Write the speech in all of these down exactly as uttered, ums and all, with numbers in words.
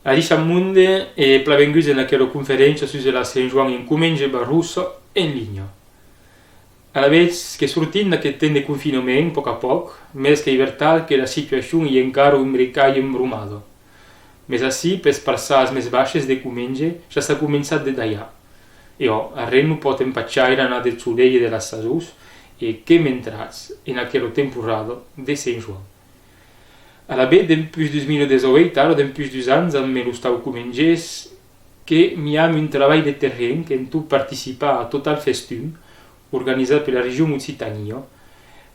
Adishatz monde e plan venguts en aquela conferéncia sus la Sent Joan en Comenge Barrossa en linha. Alavetz que sortim d'aqueth temps de confinament, pòc a pòc, mès qu'ei vertat que la situacion ei encara un bricalh embromada. Mès ací, pels parçans mès baishes de Comenge, ja s'a començat de dalhar. E òc, arren non pòt empachar era annada deth solelh e de las sasons, e que mentratz en aquera temporada de Sent Joan. Alavetz, dempús dus mila dètz-e-ueit, ara, dempús dus ans, amb l'Ostau Comengés, que miam un trabalh de terren qu'en tot participar a Total Festum, organizat per la Region Occitània,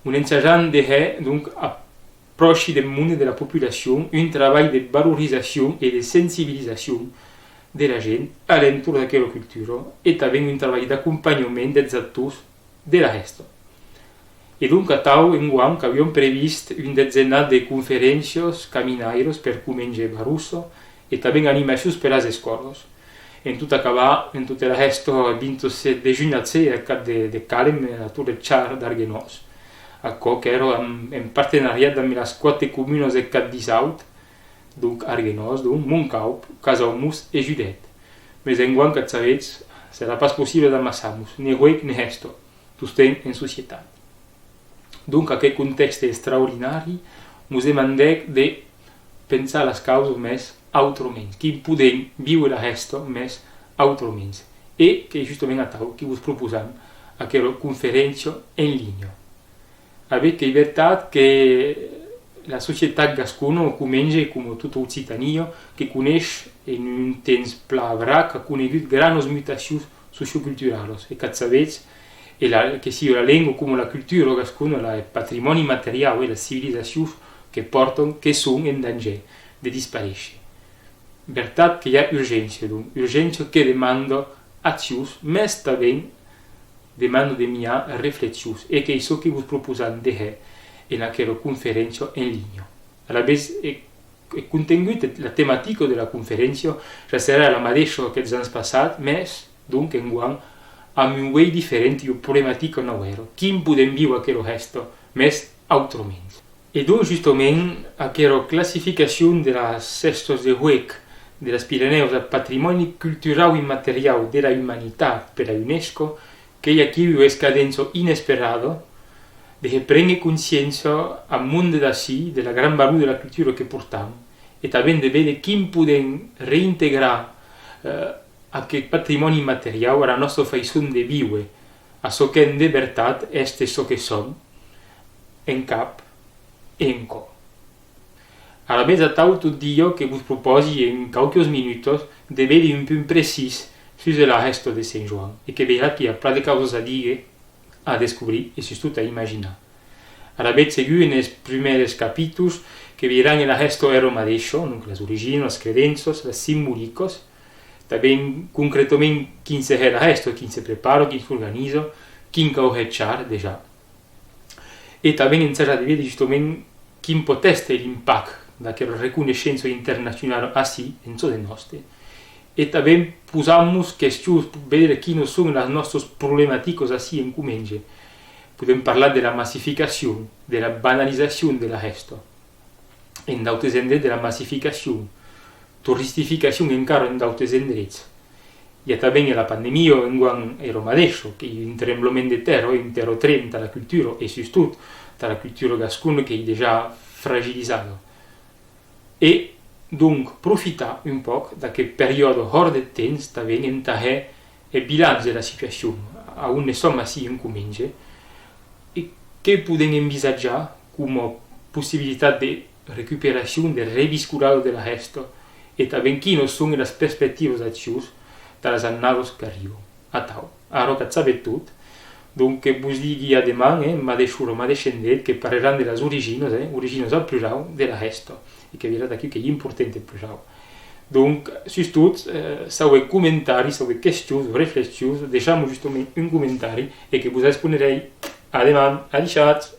on ensajam de hèr, donc, apròchi deth monde, de la populacion, un trabalh de valorizacion e de sensibilizacion de la gent a l'entorn d'aquera cultura e tanben un trabalh d'acompanhament dels actors de la hèsta. E donc atau, enguan, qu'aviam previst un detzenat de conferéncias, caminairas per Comenge e Barrossa, e tanben animacions per las escòlas. En tot acabar, en tota la hèsta, vint-e-sèt de junh, ací, al cap de, de Calem, a Torre Char d'Arguenòs. Aquò qu'èra en, en partenariat damb las quate comunas deth Cap d'Isaut, donc Arguenòs, donc, Montcaup, Casaumons e Judet. Mès enguan, qu'ac sabetz, serà pas possible d'amassar-mos, ne huec ne hèsta, tostemp en societat. Donc, aqueth contèxte extraordinari mos demandèc de pensar las causas mès autrament. Quin podem víuer la hèsta mès autrament? E qu'ei justament atau que vos proposam aquera conferéncia en linha. Alavetz qu'ei vertat que la societat gascona, o Comenge, coma tota Occitània, que coneish en un temps plan brac, a conegut granas mutacions socioculturalas, e qu'ac sabetz, e la, que siga la lenga coma la cultura gascona, la, eth patrimòni materiau e las civilizacions que pòrtan, que son en danger de disparéisher. Vertat que i a urgéncia, donc, urgéncia que demanda accions, mès tanben demanda de miar reflexions, e qu'ei çò que vos proposam de hèr en aquera conferéncia en linha. Alavetz, e, eth contengut, la tematica de la conferéncia, ja serà la madeisha qu'eths ans passats, mès, donc, enguan, amb un uelh diferent e ua problematica nauèra. Quin podem víuer aquera hèsta, mès autrament? E donc, justament, aquera classificacion de las hèstas de huec de las Pirenèus a patrimòni culturau immateriau de la umanitat per la UNESCO, qu'ei aquiu ua escadença inesperada de hèr prénguer consciéncia ath monde d'ací de la gran valor de la cultura que portam, e tanben de véder quin podem reintegrar, eh, aqueth patrimòni immateriau a la nòsta faiçon de víuer, a çò qu'èm de vertat, èster çò que som, en cap e en còr. Alavetz, atau, tot dia que vos propòsi en quauques minutas de véder un punt precís sus la hèsta de Sent Joan, e que veiratz qu'i a plan de causas a díguer, a descobrir e sustot a imaginar. Alavetz, segur, enes prumères capítols que veiràn era hèsta era madeisha, donc las originas, las credenças, las simbolicas, tanben concretament quin se hè la hèsta, quin se prepara, quin s'organiza, quin cau hèr char dejà. E tanben ensajar de véder justament quin pòt èster l'impacte d'aquera reconeishença internacionala ací, en çò de nòste. E tanben posar-mos questions, véder quinas son las nòstas problematicas ací en Comenge. Podem parlar de la massificacion, de la banalizacion de la hèsta. En d'autes endrets, de la massificacion, toristificacion encara en d'autes endrets. I a tanben la pandemia, enguan era madeisha, qu'ei un tremblament de tèrra, un tèrratrenh tà la cultura, e sustot tà la cultura gascona qu'ei dejà fragilizada. E, donc, profitar un pòc d'aqueth periòde hòrt de temps tanben entà hèr eth bilanç de la situacion, a on ne som ací en Comenge, e qué podem envisatjar coma possibilitat de recuperacion, de reviscolada de la hèsta, e tanben quinas son las perspectivas d'accions tà las annadas qu'arriban. Atau, ara qu'ac sabetz tot, donc que vos digui a deman, eh, madeisha ora, madeish endret, que parleram de las originas, eh, originas al plurau, de la hèsta, e que veiratz aquiu qu'ei important eth plurau. Donc, sustot, eh, s'auetz comentaris, s'auetz questions o reflexions, deishatz-mos justament un comentari e que vos responerèi. A deman, adishatz!